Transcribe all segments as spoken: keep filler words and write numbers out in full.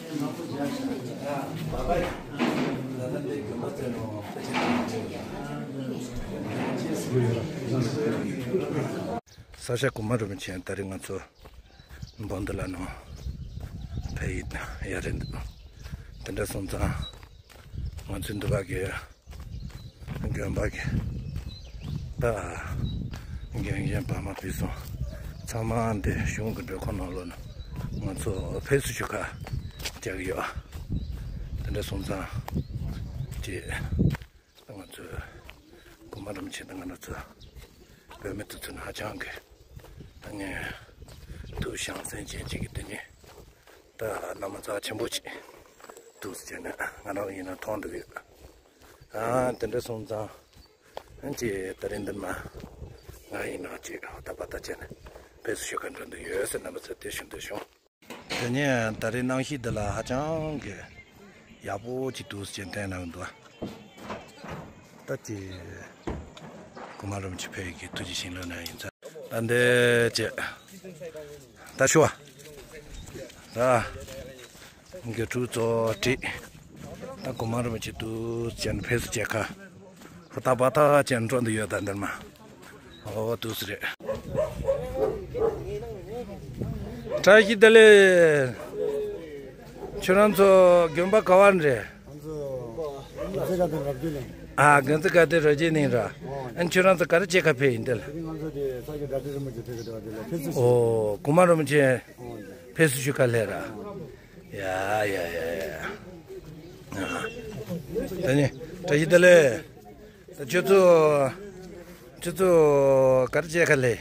ས་སྐྱ་གོང་མ་རིན་པོ་ཆེ་ད་རེས་ང་ཚོ་བོན་དུ་ལ་ནང་ཕེབས་ཡིན་ཡ་རེད་འདུག་དེ་འདྲ་སོང་ཙང་ང་ཚོའི་འདུ་བ་གི་དགོན་པ་གི་ད་རྒན་གཞོན་བར་མ་ཕུད་སོང་། ཚང་མ་འདི་གཞུང་གི་མགྲོན་ཁང་ནང་ལོགས་ན་ང་ཚོ་ཕེབས་བསུ་ཞུ་ག་རྒྱག་གི་ཡོད། དེ་འདྲ་སོང་ཙང་ཅེས་ང་ཚོ་གོང་མ་རིན་པོ་ཆེ་དང་ང་ཚོ་བོད་མི་དེ་ཚོ་ནི་ཧ་ཅང་གི་ད་ངས་ཐུགས་བྱམས་སེམས་ཅན་ཅིག་གི་དེ་ནི་ད་རྣམ་པ་རྩ་ཆེན་པོ་ཅིག་འདུག་ཟེར་ནས་ང་རང་ཡིན་ན་མཐོང་འདུག་ཡོད། ཨ་དེ་འདྲ་སོང་ཙང་ཨ་ཅེ་ད་རིང་འདི་མ་ང་ཡིན་ན་ཅིག་ད་པ་ད་ཅེ་ནས་ཕེབས་བསུ་ཞུ་ག་འགྲོ་འདུག་ཡོད་ཟེར་རྣམ་པ་ཚོ་དེ་ཞུ་འདོད་བྱུང་། དེ་ནས་ད་རེས་གནམ་གཤིས་འདི་ལ་ཧ་ཅང་གི་ཡག་པོ་ཅིག་འདུག་ཟེར་བསྟན་གནང་འདུག་ད་དེ་གོང་མ་རིན་པོ་ཆེ་ཕེབས་ཡི་གི་ཐུགས་རྗེ་བྱིན་རླབས་ནང་ཡིན་ཙང་ད་འདི་ཅེ་ད་ཞུ་བ་ད་དགེ་ཕྲུག་ཚོ་བྲིས་ད་གོང་མ་རིན་པོ་ཆེ་འདུག་ཟེར་ནས་ཕེབས་བསུ་བྱེད་ཁ། ཧུར་ཐག་པ་ཐག་ཅན་འགྲོ་འདི་ཡོད་ད་འདིར་མ། ཨོ་དུས་སུ་རེད། བཀྲ་ཤིས་བདེ་ལེགས། ཁྱོད་རང་ཚོ་དགོན་པ་ག་བ་ནས་རེད། ང་ཚོ་དགོན་རྩེ་དགའ་ལྡན་རབ་རྒྱས་གླིང་། ཨ་དགོན་རྩེ་དགའ་ལྡན་རབ་རྒྱས་གླིང་ར། ཨོ། ཨ་ཁྱོད་རང་ཚོ་ག་རེ་བྱེད་ག་ཕེབས་ཡིན་འདི་ལ། དེ་རིང་ང་ཚོ་དེ་ས་སྐྱ་སྒྲ་སྒྲིག་རིན་པོ་ཆེ་ཕེབས་ཀྱི་འདུག་དེ་ལ་ཕེབས་བསུ་ཞུ། ཨོ་གོང་མ་རིན་པོ་ཆེ་ཨོ་ཕེབས་བསུ་ཞུ་ག་སླེབས་ར། ཡ་ཡ་ཡ་ཡ། ཨ། ད་ནི་བཀྲ་ཤིས་བདེ་ལེགས། ད་ཁྱོད་ཚོ་ཁྱོད་ཚོ་ག་རེ་བྱེད་ག་ལེ།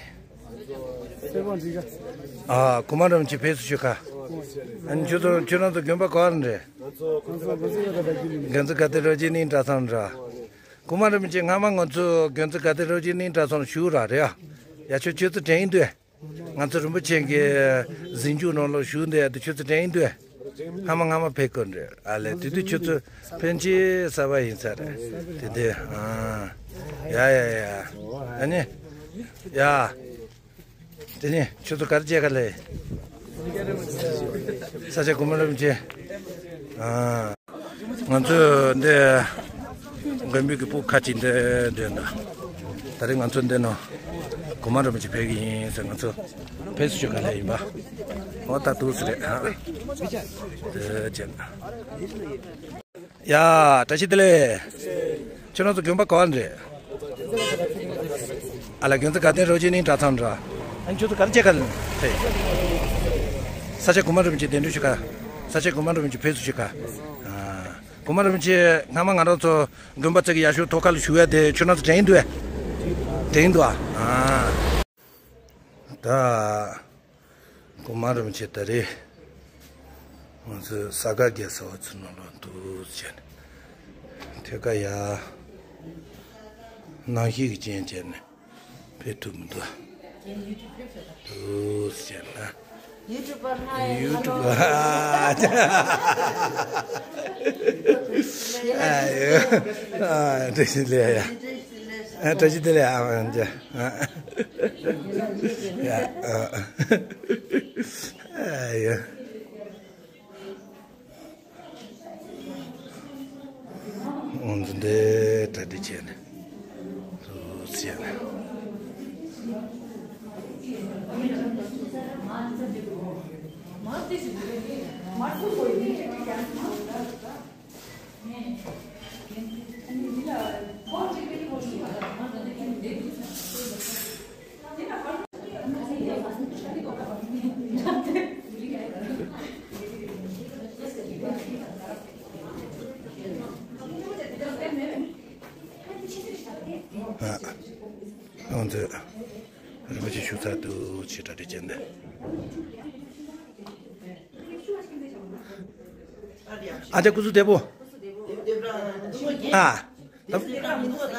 ཨ་གོང་མ་རིན་པོ་ཆེ་ཕེབས་བསུ་ཞུ་ག་ཨ་ནི་ཁྱོད་ཚོ་ཁྱོད་རང་ཚོ་དགོན་པ་ག་བ་ནས་རེད། དགོན་རྩེ་དགའ་ལྡན་རབ་རྒྱས་གླིང་གྲྭ་ཚང་ར། གོང་མ་རིན་པོ་ཆེ་སྔ་མ་ང་ཚོ་དགོན་རྩེ་དགའ་ལྡན་རབ་རྒྱས་གླིང་གྲྭ་ཚང་བཞུགས་ར་རེད་ཨ། ཡ་ཁྱོད་ཁྱོད་ཚོ་དྲན་ཡིན་དུས། ང་ཚོ་རིན་པོ་ཆེ་གི་གཟིམ་ཆུང་ནང་ལ་བཞུགས་འདི་ཡ་དེ་ཁྱོད་ཚོ་དྲན་ཡིན་དུས། སྔ་མ་སྔ་མ་ཕེབས་དགོས་རེད་ཨ་ལས་དེ་དུས་ཁྱོད་ཚོ་ཕན་ཆད་གསར་པ་ཡིན་ས་རེད་དེ་དེ་ཨ། ཡ་ཡ་ཡ། ཨ་ནི། ཡ། དེ་ནི་ཁྱོད་ཚོ་ག་རེ་བྱེད་ག་ལེ། ས་ཆ་གོང་མ་རིན་པོ་ཆེ། ཨ། ང་ཚོས་འདི་དགོན་པའི་གི་སྤུ་ཁ་ཅིག་འདི་འདོན་ད། ད་རེས་ང་ཚོ་འདི་ནང་གོང་མ་རིན་པོ་ཆེ་ཕེབས་ཀྱི་ཡིན་ཟེར་ང་ཚོ་ཕེབས་བསུ་ཞུ་ག་སླེབས་ཡིན་པ། འོ་ད་འདུག་སེ་རེད་ཨ། འདི་བྱས། ཡ་བཀྲ་ཤིས་བདེ་ལེགས། ཁྱོད་རང་ཚོ་དགོན་པ་ག་བ་ནས་རེད། ཨ་ལ་དགོན་རྩེ་དགའ་ལྡན་རབ་རྒྱས་གླིང་གྲྭ་ཚང་ར། ཨ་ཁྱོད་ཚོ་ག་རེ་བྱེད་ག་ལེ། ས་ཆ་གོང་མ་རིན་པོ་ཆེ་གདན་འདྲེན་ཞུ་ག་ས་ཆ་གོང་མ་རིན་པོ་ཆེ་ཕེབས་བསུ་ཞུ་ག་ཨ། གོང་མ་རིན་པོ་ཆེ་སྔ་མ་ང་རང་ཚོ་དགོན་པ་བཙུགས་ཀྱི་ཡག་ཤོས་ཐོག་ཁ་ལ་བཞུགས་ཡ་དེ་ཁྱོད་རང་ཚོ་དྲན་འདུག་ཨེ། དྲན་འདུག་ཨ། ད་གོང་མ་རིན་པོ་ཆེ་ད་རེས་ང་ཚོའི་ས་ག་རྒྱལ་ས་བ་ཚོ་ནང་ལ་འདུག་བྱས་ནས་ཐད་ཀ་ཡ་ནང་བཞིན་གྱི་རྐྱེན་བྱས་ནས། ཕེབས་ཐུབ་མི་འདུག་འདུག་ཟེར་ན། ཡུ་ཊུབ་པ། ཡུ་ཊུབ་པ། ཨ་ཡོ། ཨ་བཀྲ་ཤིས་བདེ་ལེགས་ཡ། ཨ་བཀྲ་ཤིས་བདེ་ལེགས་ཨ་མ་ཅེ། ཨ་ཡ་ཨ་ཨ་ཡོ། འོན་ཏེ་གྲ་སྒྲིག་བྱས་ནས་ཚུར་བྱས་ནས། ཨ། ང་ཚོས་རིན་པོ་ཆེ་བཞུགས་ས་དུ་ཆེ་གྲ་སྒྲིག་བྱས་ནས། ཨ་ཅག་སྐུ་གཟུགས་བདེ་པོ། ཨ། ད་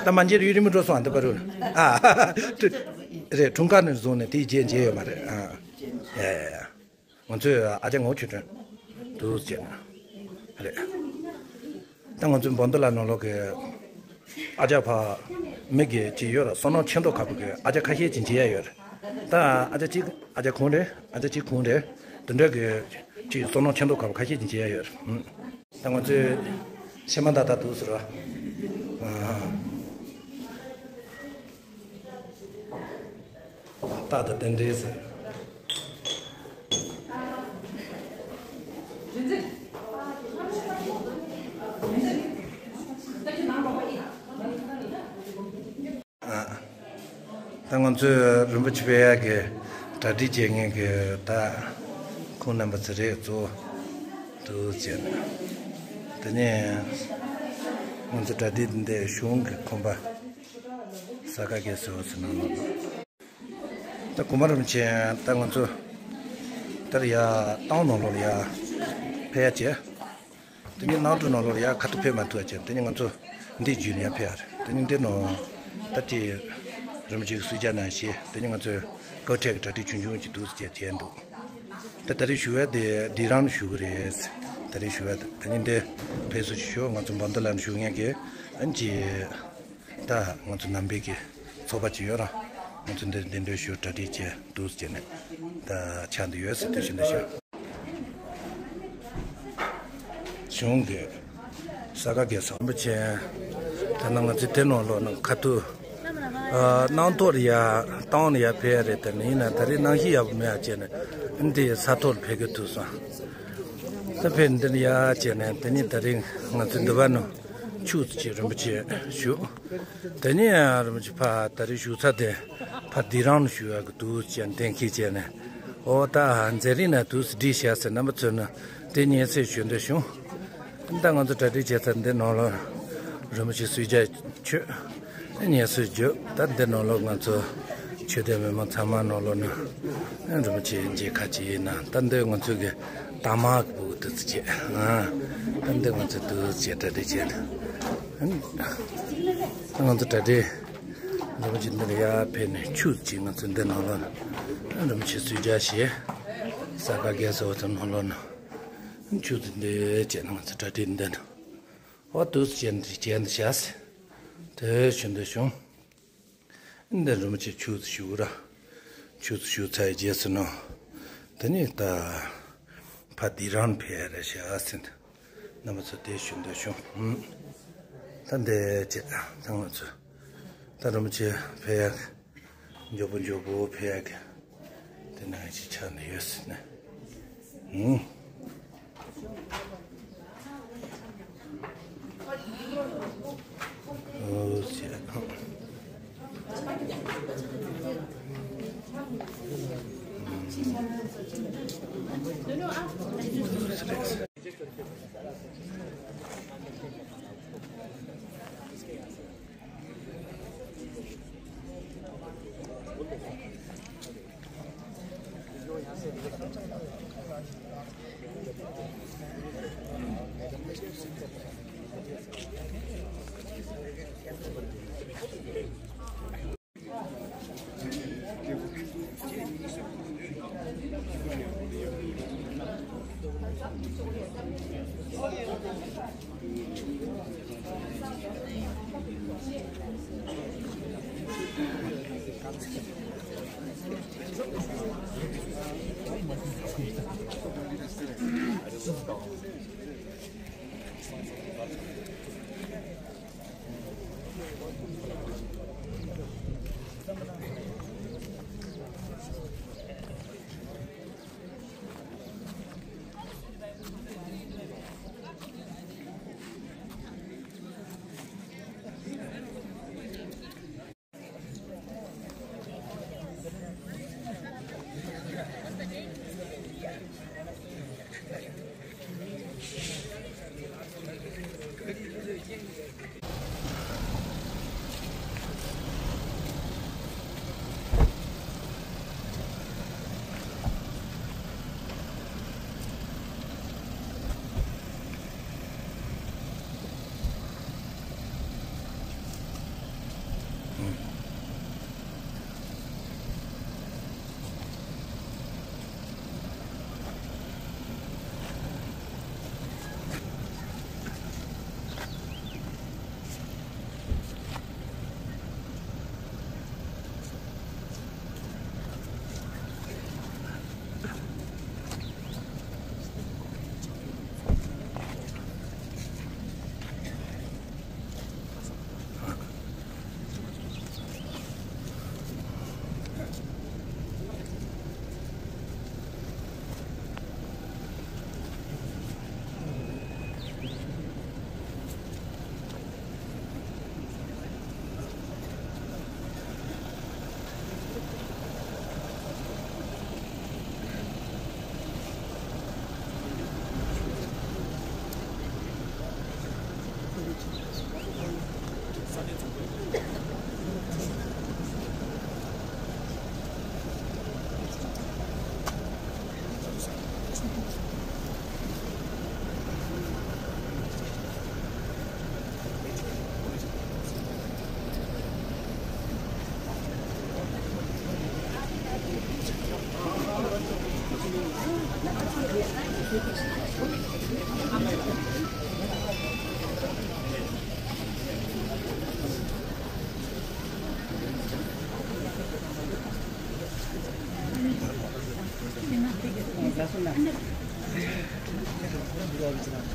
ད་མ་མཇལ་ཡུན་རིང་མོ་འགྲོ་སོང་ཨ་འདི་པ་རུ། ཨ། རེད་འཁྲུངས་སྐར་ནས་བཟུང་ནས་དེའི་རྗེས་མཇལ་ཡོད་མ་རེད་ཨ། ཡ་ཡ་ཡ། ང་ཚོས་ཨ་ཅག་ངོ་ཆོད་དོན་དུ་བྱས་ན་རེད། ད་ང་ཚོའི་བོན་དུ་ལ་ནང་ལོགས་ཀྱི་ཨ་ཅག་ཕ་མི་གི་ཅི་ཡོད་ར་བསོད་ནམས་ཆེ་མདོག་ཁ་པོ་གི་ཨ་ཅག་ཁ་ཤས་ཅིག་མཇལ་ཡ་ཡོད་རེད། ད་ཨ་ཅག་གཅིག་ཨ་ཅག་ཁོང་རེད་ཨ་ཅག་གཅིག་ཁོང་རེད་དེ་འདྲ་གི་ ཅིག་བསོད་ནམས་ཆེ་མདོག་ཁ་པོ་ཁ་ཤས་ཅིག་མཇལ་ཡ་ཡོད་རེད། ཨ། ད་ང་ཚོས་ཕྱེ་མ་ཏག་ཏག་འདུག་ཟེར་བ། ཨ། ཏག་ཏག་དེ་འདྲས་ཟེར། ཨ། ད་ང་ཚོས་རིན་པོ་ཆེ་ཕེབས་ཡག་གི་གྲ་སྒྲིག་བྱེད་མཁན་གྱི་ད་ཁོང་རྣམ་པ་ཚོ་རེད་གཙོ་བོ་འདུག་ཟེར། དེ་ནས་ང་ཚོ་གྲ་སྒྲིག་འདི་གཞུང་གི་ཁང་པ་ས་ག་གེ་སར་ཟེར་ནང་ལོགས། ད་གོང་མ་རིན་པོ་ཆེ་ད་ང་ཚོ་ད་ཡར་ཏང་ནང་ལོགས་ལ་ཡར་ཕེབས་ཡག་བྱས། དེ་ནས་གནམ་གྲུ་ནང་ལོགས་ལ་ཡར་ཁ་ཐུག་ཕེབས་མ་ཐུབ་པ་བྱས། དེ་ནས་ང་ཚོ་འདི་བརྒྱུད་ནས་ཡར་ཕེབས་ཡག་རེད། དེ་ནས་འདི་ནང་ད་ཅི་རིན་པོ་ཆེ་གི་གསོལ་ཇ་ནང་བཞེས། དེ་ནས་ང་ཚོས་སྐབས་འཕྲལ་གྱི་གྲ་སྒྲིག་ཆུང་ཆུང་ཅིག་འདུག་ཟེར་བྱས་བྱས་འདུག་ད་ད་རེས་ཞུ་བ་དེ་འདི་རང་ཞུ་གི་རེད། ད་རེས་ཞུ་བ་དེ་ད་ནི་འདི་ཕེབས་བསུ་ཞུ་ཞུ་ང་ཚོ་འབམ་སྡོད་ལ་ཞུ་མཁན་གྱི་ཨན་ཅི་ད་ང་ཚོ་ནང་པའི་གི་ཚོགས་པ་ཅིག་ཡོད་ར། ང་ཚོ་འདི་འདི་འདྲ་ཞུ་གྲ་སྒྲིག་བྱས་འདུག་ཟེར་ནས་ད་ཆགས་འདི་ཡོད་ཟེར་དེ་བཞིན་དུ་ཞུ། གཞུང་གི་ས་ག་གེ་སར་རིན་པོ་ཆེ། ད་ནང་ང་ཚོ་དེ་ནང་ལོགས་ནང་ཁ་ཐུག་ཨ། གནམ་ཐོག་ལ་ཡ་ཏང་ལ་ཡ་ཕེབས་ཡ་རེད། དེ་ནི་ཡིན་ན་ད་རེས་གནམ་གཤིས་ཡག་པོ་མེད་ཡ་བྱས་ནས་འདི་ས་ཐོག་ལ་ཕེབས་གི་ཐུག་སོང་། ད་ཕེབས་འདི་ལ་ཡ་བྱས་ནས་དེ་ནི་ད་རེས་ང་ཚོ་འདི་བ་ནང་ཆུ་ཚོད་ཅིག་རིན་པོ་ཆེ་བཞུགས། དེ་ནས་ཡང་རིན་པོ་ཆེ་ཕ་ད་རེས་བཞུགས་ས་དེ་ཕ་འདི་རང་ལ་བཞུགས་ཡག་གི་འདུག་ཅེས་གཏན་འཁེལ་བྱས་ནས། ཨོ་ད་མཛད་རིམ་ན་འདུག་སེ་བསྒྲིགས་བཞག་ཟེར། རྣམ་པ་ཚོས་ནི་དེ་ཉན་སེ་ཞུ་འདོད་བྱུང་། ད་ང་ཚོ་གྲ་སྒྲིག་བྱས་ཚར། འདི་ནང་ལོགས་རིན་པོ་ཆེ་གསོལ་ཇ་མཆོད། ཉན་སེ་བརྒྱབ། ད་འདི་ནང་ལོགས་ང་ཚོ་ཆོས་དད་མི་མང་ཚང་མ་ནང་ལོགས་ནི་རིན་པོ་ཆེ་མཇལ་ཁ་ཅིག་ཡིན་ན། ད་འདི་ང་ཚོ་གི་ད་མ་གི་བུ་འདུག་སེ་བྱས། ཨ། ད་འདི་ང་ཚོ་འདུག་སེ་གྲ་སྒྲིག་བྱས། ང་ཚོ་གྲ་སྒྲིག་རིན་པོ་ཆེ་འདིར་ཡར་ཕེབས་ནས་ཆུ་ཅིག་ང་ཚོ་འདི་ནང་ལོགས་ན་རིན་པོ་ཆེ་གསོལ་ཇ་བཞེས། ས་ག་གེ་སར་ཚོ་ནང་ལོགས་ན་ཆུ་ཚོད་འདི་བྱས་ན་ང་ཚོ་གྲ་སྒྲིག་འདི་ནང་འོ་འདུག་སེ་བྱས་འདི་བྱས་འདི་བྱས། དེ་བཞིན་དུ་བྱུང་། འདི་རིན་པོ་ཆེ་ཆུ་ཚོད་བཞུགས་ར། ཆུ་ཚོད་བཞུགས་ཚར་རྗེས་སུ་ནང་དེ་ནས་ད་ཕ་འདི་རང་ཕེབས་ར་བྱས་ཟིན། རྣམ་པ་ཚོ་དེ་བཞིན་དུ་བྱུང་། ད་འདི་བྱས་ད་ང་ཚོ་ད་རིན་པོ་ཆེ་ཕེབས་ཡག་མགྱོགས་པོ་མགྱོགས་པོ་ཕེབས་ཡག་གི་དེ་ནང་ཅིག་ཆགས་ནས་ཡོད་ཟེར་ནས། ཧུམ། ཨོ་ཟེར། ལས་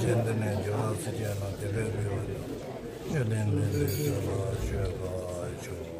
བྱེད་འདི་ནས་འགྱུར་བ་ཚུལ་ཅན་ལ་དེ་བས་འབུལ་བ་དང་། ཆོས་ལྡན་འདི་འདྲའི་ཆོས་ལ་སྤྱོད་པ་མཆོག།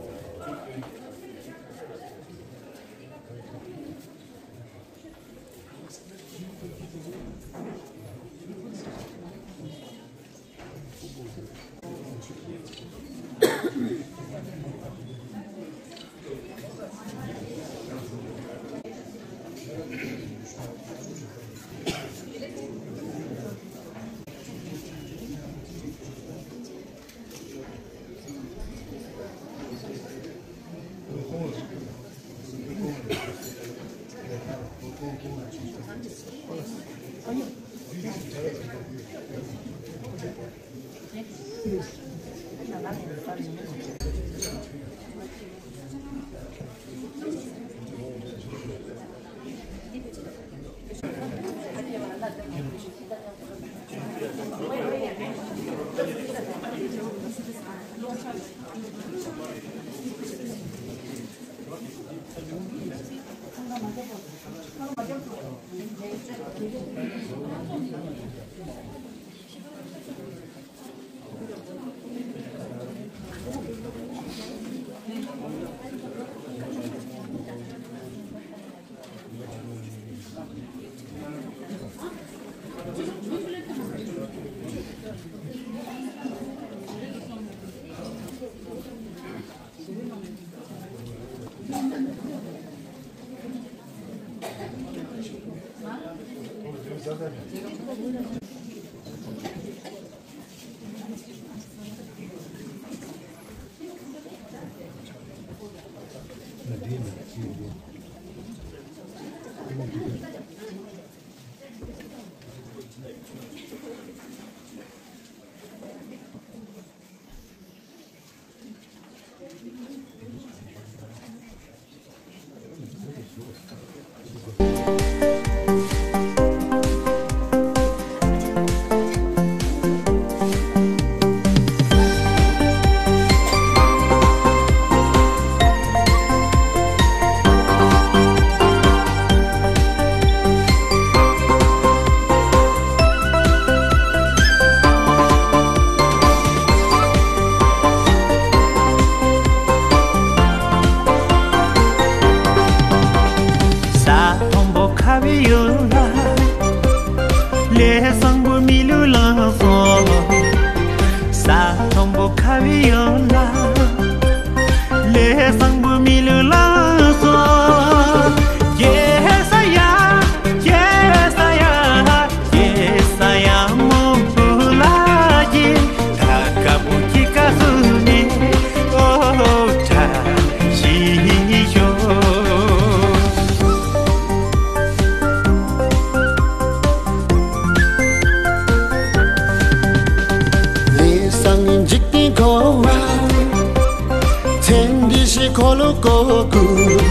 ཚེ་འདི་ཕྱི་འཁོར་ལོ་བསྐོར་དགོས།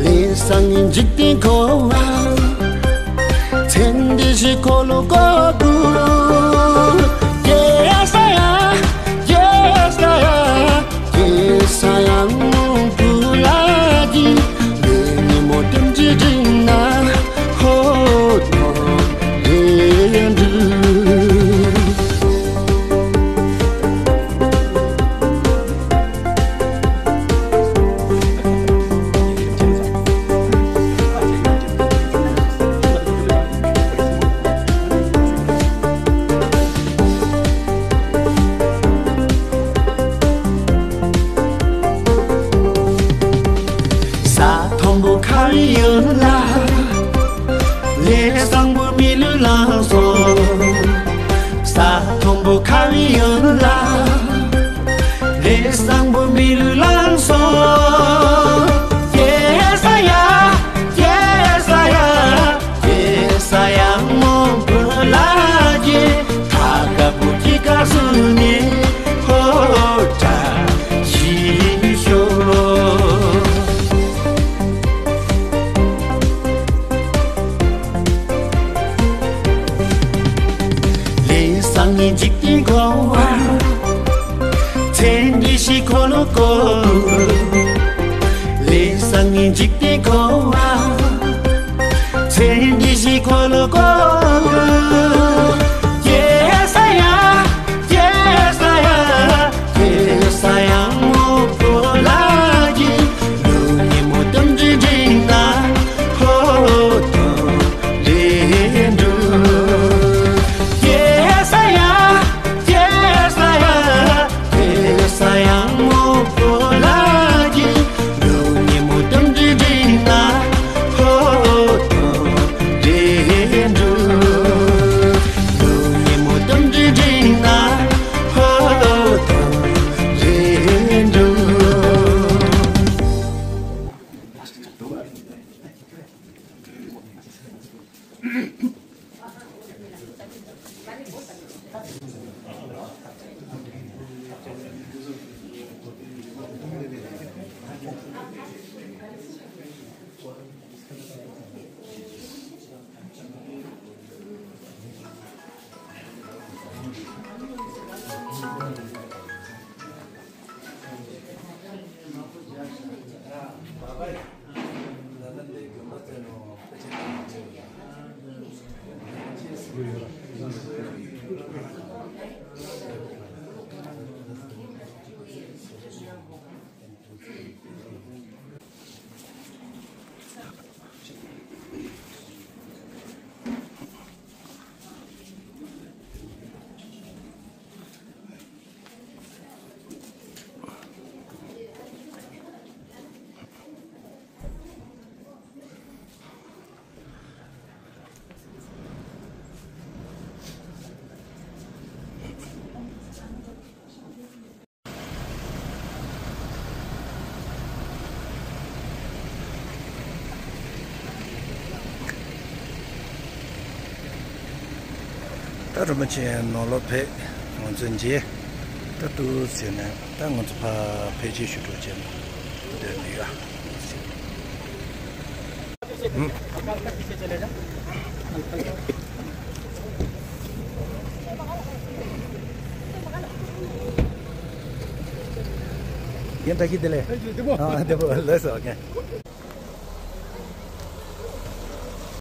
ལས་བསགས་ནས་འཇིག་རྟེན་འཁོར་བ། ཚེ་འདི་ཕྱི་འཁོར་ལོ་བསྐོར་དགོས། ཡེ་ས་ཡ། ཡེ་ས་ཡ། ཡེ་ས་ཡ། མོ་བུ་ལ་གི། ལས་ཉིན་མོ་ལྟེམ་གྱི་འགྲིག་ན། ཧོ་ཐོ་ལེ་འདུ། ས་མཐོན་པོ་ཁ་བའི་ཡུལ་ལ། ལས་བཟང་པོ་མི་ལུས་བླངས་སོ། ས་མཐོན་པོ་ཁ་བའི་ཡུལ་ལ། ལས་བཟང་པོ་མི་ལུས་བླངས་སོ། ཡེ་ས་ཡ། ཡེ་ས་ཡ། ཡེ་ས་ཡ། མོ་བུ་ལ་གི། ཐ་ཀ་བུ་ཀི་ཀ་སུ་ནི། ཧོ་ཏྲ་ཞི་ཤོ། ལས་བཟང་ནི་འཇིག་རྟེན་འཁོར་བ། ཚེ་འདི་ཕྱི་འཁོར་ལོ་བསྐོར། ལས་བཟང་ནི་འཇིག་རྟེན་འཁོར་བ། ཚེ་འདི་ཕྱི་འཁོར་ལོ་བསྐོར། ཡེ་ས་ཡ། ཡེ་ས་ཡ། ཡེ་ས་ཡ། མོ་བུ་ལ་གི། ལུག་ཉིན་མོ་ལྟེམ་གྱི་འགྲིག་ན། ཧོ་ཐོ་ལེ་འདུ། ཡེ་ས་ཡ། ཡེ་ས་ཡ། ཡེ་ས་ཡ། མོ་བུ་ལ་གི། ལུག་ཉིན་མོ་ལྟེམ་གྱི་འགྲིག་ན། ཧོ་ཐོ་ལེ་འདུ། ལུག་ཉིན་མོ་ལྟེམ་གྱི་འགྲིག་ན། ཧོ་ཐོ་ལེ་འདུ། ད་རིན་པོ་ཆེ་ནང་ལོགས་ཕེབས། ང་ཚོ་མཇལ། ད་ཏུ་ཟེར་ནས་ད་ང་ཚོ་ཕ་ཕལ་ཆེར་ཞུ་གྲོགས་བྱས་ནས་སྡོད་ནས་ཡོད། ཡིན་ད་གི་དེ་ལས། ཨ་དེ་པོ་ལས་སོ་ཀེ།